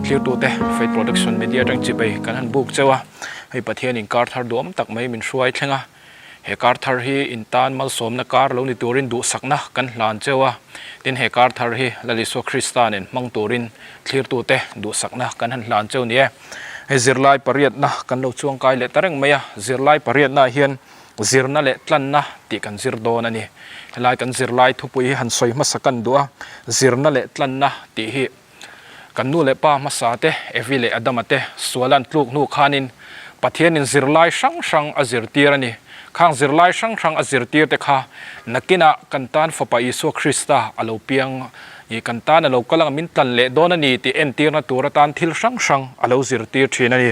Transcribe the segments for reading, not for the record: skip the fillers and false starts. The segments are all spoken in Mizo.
Thlirtute Faith Production Media atang chibai kan han buk cheu a, hei Pathianin kar thar duam tak mai min hruai thleng a, he kar thar hi in tan malsawmna kar lo ni turin duhsakna kan hlan cheu a, tin he kar thar hi Lal Isua Krista nen hmang turin thlirtute duhsakna kan han hlan cheu ni e. Hei zirlai pariatna kan lo chuangkai leh ta reng mai a, zirlai pariatna ah hian Zirna leh tlanna tih kan zir dawn a ni. Helai kan zirlai thupui hi han sawi hmasa kan duh a, zirna leh tlanna tih hi kan nu leh pa hmasa te, Evi leh Adama te sual an tluk hnu khanin Pathianin zirlai hrang hrang a zirtir a ni. Khang zirlai hrang hrang a zirtir te kha nakinah kan tan Fapa Isua Krista a lo piang i kan tan a lo kal ang min tlan leh dawn a ni tih entirna tur atan thil hrang hrang a lo zirtir thin a ni.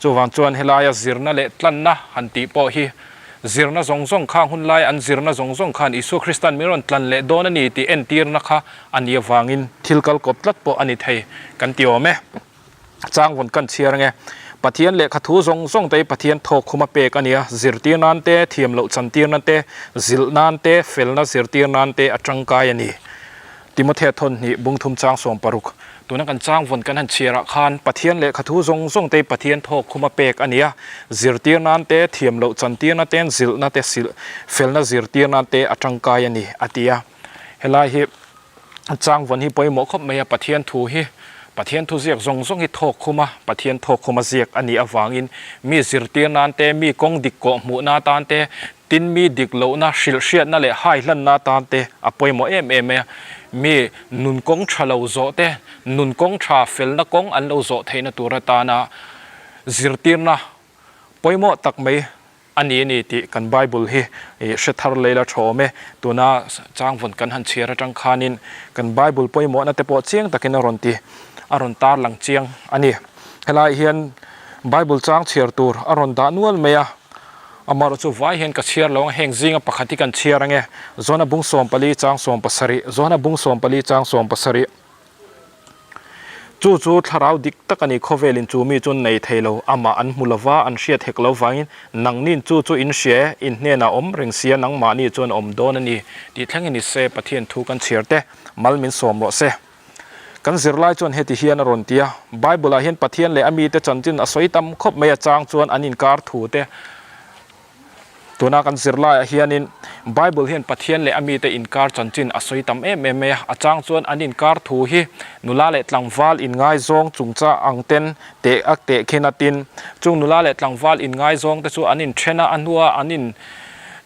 Chuvang chuan helaia zirna leh tlanna han tih pawh hi zirna zawng zawng kha hun lai an zirna zawng zawng khan Isua Krista'n min rawn tlan leh dawn a ni tih entirna kha a nih avangin thil kal kawp tlat pawh a ni thei kan ti awm e. Chang vawn kan chhiar ange. Pathian lehkha thu zawng zawng te hi Pathian thawk khuma pek a ni a, zirtir nan te, thiam loh chantir nan te, zilh nan te, felna zirtir nan te a tangkai a ni. Timothea thawnhnih bungthum chang 16, Tuna kan chang vawn kan han chhiar ah khan Pathian lehkha thu zawng zawng te hi Pathian thawk khuma pek a ni a, zirtir nan te, thiam loh chantir na ten zilhna te silh felna zirtir nan te a tangkai a ni a ti a. Helai hi chang vawn hi pawimawh khawp mai a, Pathian thu hi Pathian thu ziak zawng zawng hi thawk khuma Pathian thawk khuma ziak a nih avangin mi zirtir nan te, mi kawng dik kawh hmuhna atan te, Tin, mi dik lohna, hrilhhriatna leh haihlanna atan te a pawimawh em em a, mi nun kawng tha lo zawh te, nun kawng tha felna kawng an lo zawh theihna tur atana zirtirna pawimawh tak mai a ni a ni tih kan Bible hi hre thar lei la tha awm e. Tuna changvawn kan han chhiar atang khanin kan Bible pawimawhna te pawh chiang takin a rawn ti, a rawn tarlang chiang a ni. Helaiah hian Bible chang chhiar tur a rawn dah nual mai a. Amaherawh chu vai hian ka chhiar lo ang, heng zinga pakhat hi kan chhiar ange, Zona bung 14 chang 17, Zona bung 14 chang 17. Chu chu thlarau dik tak a ni, khawvelin chu mi chu nei thei lo, amah an hmu lova, an hriat hek lo vangin nangnin chu chu in hria e, in hnenah awm reng sia nangmahni chuan awm dawn a ni tih thlengin ni se, Pathian thu kan chhiar te, mal min sawm rawh se. Kan zirlai chuan heti hian a rawn ti a, Bible-ah hian Pathian leh a mite chanchin a sawi tam khawp mai a chang chuan an inkar thu te. Tuna kan zirlaiah hianin Bible hian Pathian leh a mite inkar chanchin a sawi tam em em mai a, a chang chuan an inkar thu hi nula leh tlangval inngaizawng chungchang ang ten teh a teh khin a tin. Chung nula leh tlangval inngaizawng te chu an inthen a, a hnua an in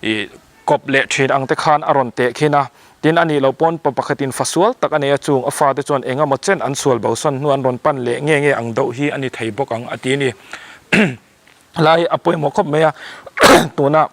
ih Kawp leh thin ang te khan a rawn teh khin a, tin a nih loh pawn pa pakhatin fa sual tak a nei a, chung a fate chuan eng emaw chen an sual bosan hnu an rawn pan leh nge nge ang deuh hi a ni thei bawk ang a ti a ni. Lai a pawimawh khawp mai a, tuna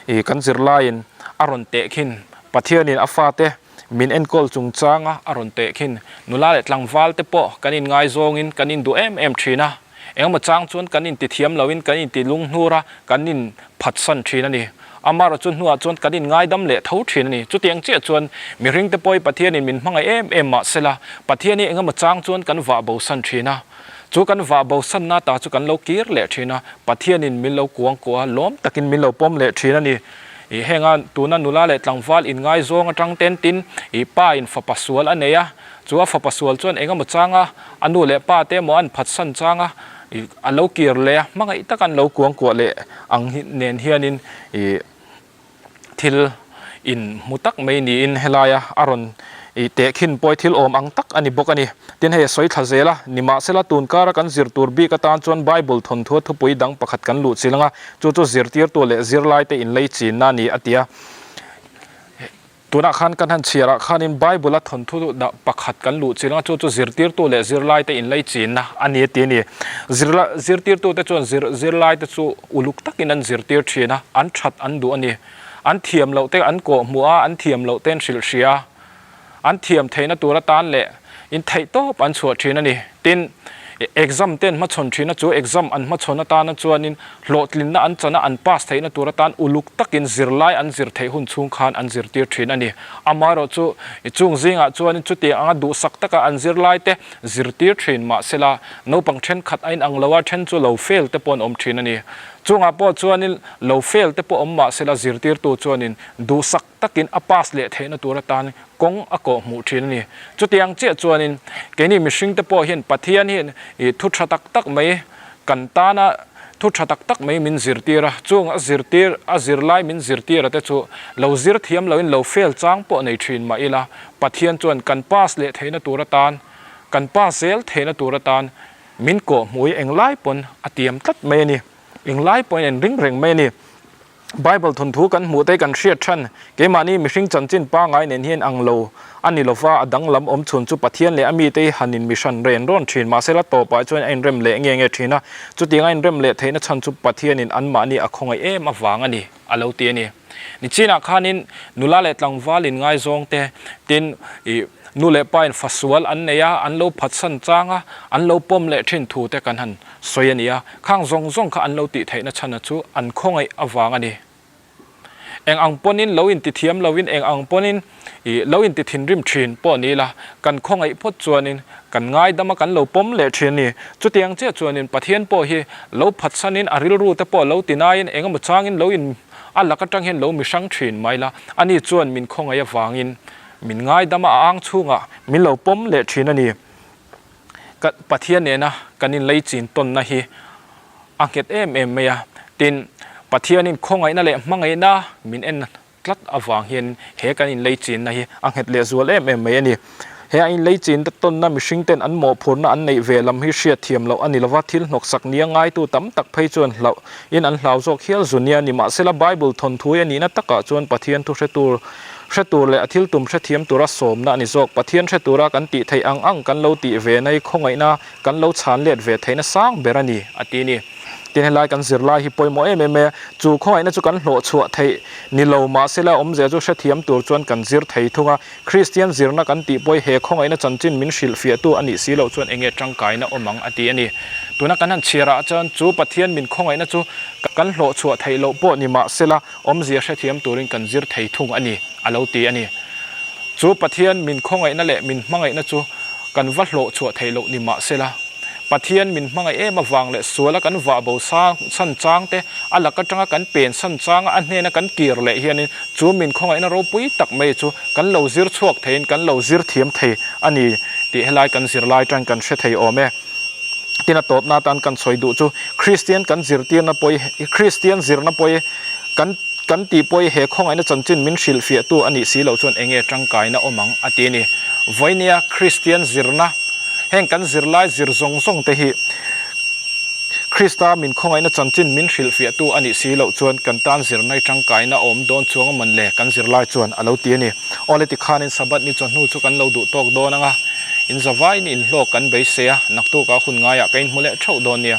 ih kan zirlaiin a rawn teh khin Pathianin a fate min enkawl chungchanga a rawn teh khin nula leh tlangval te pawh kan inngaizawngin kan induh em em thin a, Engemaw chang chuan kan intithiam loin kan inti lunghnur a, kan inphatsan thin a ni. Amaherawh chu hnuah chuan kan inngaidam leh tho thin a ni. Chutiang chiah chuan mihringte pawh hi Pathianin min hmangaih em em mah sela, Pathian hi engemaw chang chuan kan vah bosan thin a. Chu kan vah bosanna ta chu kan lo kir leh thin a, Pathianin min lo kuangkuah a, lawm takin min lo pawm leh thin a ni. Ih henga tuna nula leh tlangval inngaizawng atang ten tin ih pa in fapa sual a nei a, Chu a fapa sual chuan eng emaw changa a nu leh pa te emaw an phatsan changa ih a lo kir leh a, hmangaih taka an lo kuangkuah leh ang hi nen hianin ih thil in hmu tak mai niin helaia a rawn ih tehkhin pawi thil awm ang tak a ni bawk a ni. Tin hei a sawi thla zel a, nimahsela tun kara kan zir tur bik atan chuan Bible thawnthu a thupui dang pakhat kan luh chilh anga chu chu zirtirtu leh zirlaite inlei chinna a ni a ti a. Tunah khan kan han chhiarah khanin Bible-a thawnthu dah pakhat kan luh chilh anga chu chu zirtirtu leh zirlaite inlei chinna a ni a ti a ni. Zirla zirtirtute chuan zir zirlaite chu uluk takin an zirtir thin a, an that an duh a ni. An thiam loh te an kawh hmuh a, an thiam loh te an hrilh hria a, an thiam theihna tur atan leh in theih tawp an chhuah thin a ni. Tin, exam te an hmachhawn thin a, chu exam an hmachhawn atana chuanin hlawhtlinna an chana an pass theihna tur atan uluk takin zirlai an zir theih hun chhung khan an zirtir thin a ni. Amaherawh chu chung zingah chuanin chutiang anga duhsak taka an zirlai te zirtir thin mahsela naupang thenkhat a inang lo a, then chu lo fail te pawh an awm thin a ni. Chungah pawh chuanin lo fail te pawh awm mah sela zirtirtu chuanin duhsak takin a pass leh theihna tur atan kawng a kawh hmuh thin a ni. Chutiang chiah chuanin keini mihringte pawh hian Pathian hian ih thu tha tak tak mai kan tana thu tha tak tak mai min zirtir a, chung a zirtir a zirlai min zirtir a te chu lo zir thiam loin lo fail chang pawh nei thin mah ila Pathian chuan kan pass leh theihna tur atan kan pass zel theihna tur atan min kawh hmui englai pawn a tiam tlat mai a ni. Englai pawhin en ring reng mai a ni. Bible thawnthu kan hmuh te kan hriat than, keimahni mihring chanchin pangngai nen hian ang lo a ni lova, a danglam awm chhun chu Pathian leh a mite hi han inmihran ren rawn thin, mahse la tawpah chuan a inrem leh nge nge thin a, chutiang a inrem leh theihna chhan chu Pathianin anmahni a khawngaih em avang a ni, a lo ti a ni. Nichinah khanin nula leh tlangval inngaizawng te, tin ih nu leh pa in fasual an nei a, an lo phatsan chang a, an lo pawm leh thin thu te kan han sawi a ni a, khang zawng zawng kha an lo tih theihna chhana chu an khawngaih avang a ni. Eng ang pawnin lo inti thiam lovin eng ang pawnin ih lo inti thinrim thin pawh ni ila, kan khawngaih phawt chuanin kan ngaidam a kan lo pawm leh thin a ni. Chutiang chiah chuanin Pathian pawh hi lo phatsanin a rilru te pawh lo tinaiin eng emaw changin lo in a lak atang hian lo mihrang thin mai la, ani chuan min khawngaih avangin min ngaidam a a ang chhungah min lo pawm leh thin a ni. Ka Pathian nena kan inlei chin tawnna hi a nghet em em mai a, tin, Pathianin khawngaihna leh hmangaihna min en tlat avang hian he kan inlei chinna hi a nghet leh zual em em mai a ni. He a inlei chin tawnna mihring ten an mawhphurna an neih ve lam hi hriat thiam loh a ni lova, thil hnawksak nia ngaitu tam tak phei chuan hlauh in an hlau zawk hial zu nia. Nimahsela Bible thawnthui a nihna takah chuan Pathian thu hre tur Hre tur leh a thil tum hrethiam tura sawmna a ni zawk. Pathian hre tura kan tih theih ang ang kan lo tih ve na hi khawngaihna kan lo chhan let ve theihna sang ber a ni, a ti a ni. Tin, helai kan zirlai hi pawimawh em em e. Chu khawngaihna chu kan hlawh chhuah theih ni lo mahsela awmzia chu hrethiam tur chuan kan zir thei thung a. Kristian zirna kan tih pawh hi he khawngaihna chanchin min hrilhfiahtu a nih si loh chuan enge tangkaina awm ang, a ti a ni. Tuna kan han chhiarah chuan chu Pathian min khawngaihna chu kan hlawh chhuah theih loh pawh ni mahsela, Awmzia hrethiam turin kan zir thei thung a ni, a lo ti a ni. Chu Pathian min khawngaihna leh min hmangaihna chu kan va hlawh chhuah theih loh ni mah sela, Pathian min hmangaih em avang leh suala kan vah bo san chang te, a lak atanga kan pen san changa a hnena kan kir leh hianin chu min khawngaihna ropui tak mai chu kan lo zir chhuak theiin kan lo zir thiam thei a ni tih helai kan zirlai tan kan hre thei awm e. Tin a tawpna atan kan sawi duh chu Kristian kan zirtirna pawi Kristian zirna pawi kan kan tih pawi he khawngaihna chanchin min hrilhfiahtu a nih si loh chuan enge tangkaina awm ang a ti a ni. Vawinia Kristian zirna heng kan zirlai zir zawng zawng te hi Krista min khawngaihna chanchin min hrilhfiahtu a nih si loh chuan kan tan zirna i tangkaina awm dawn chuang a mawn le kan zirlai chuan a lo ti a ni. Awle tikhanin Sabbath ni chawhnu chu kan lo duh tawk dawn ang a. In zavaiin inhlawk kan beisei a, naktukah hun ngaiah ka inhmu leh theuh dawn nia.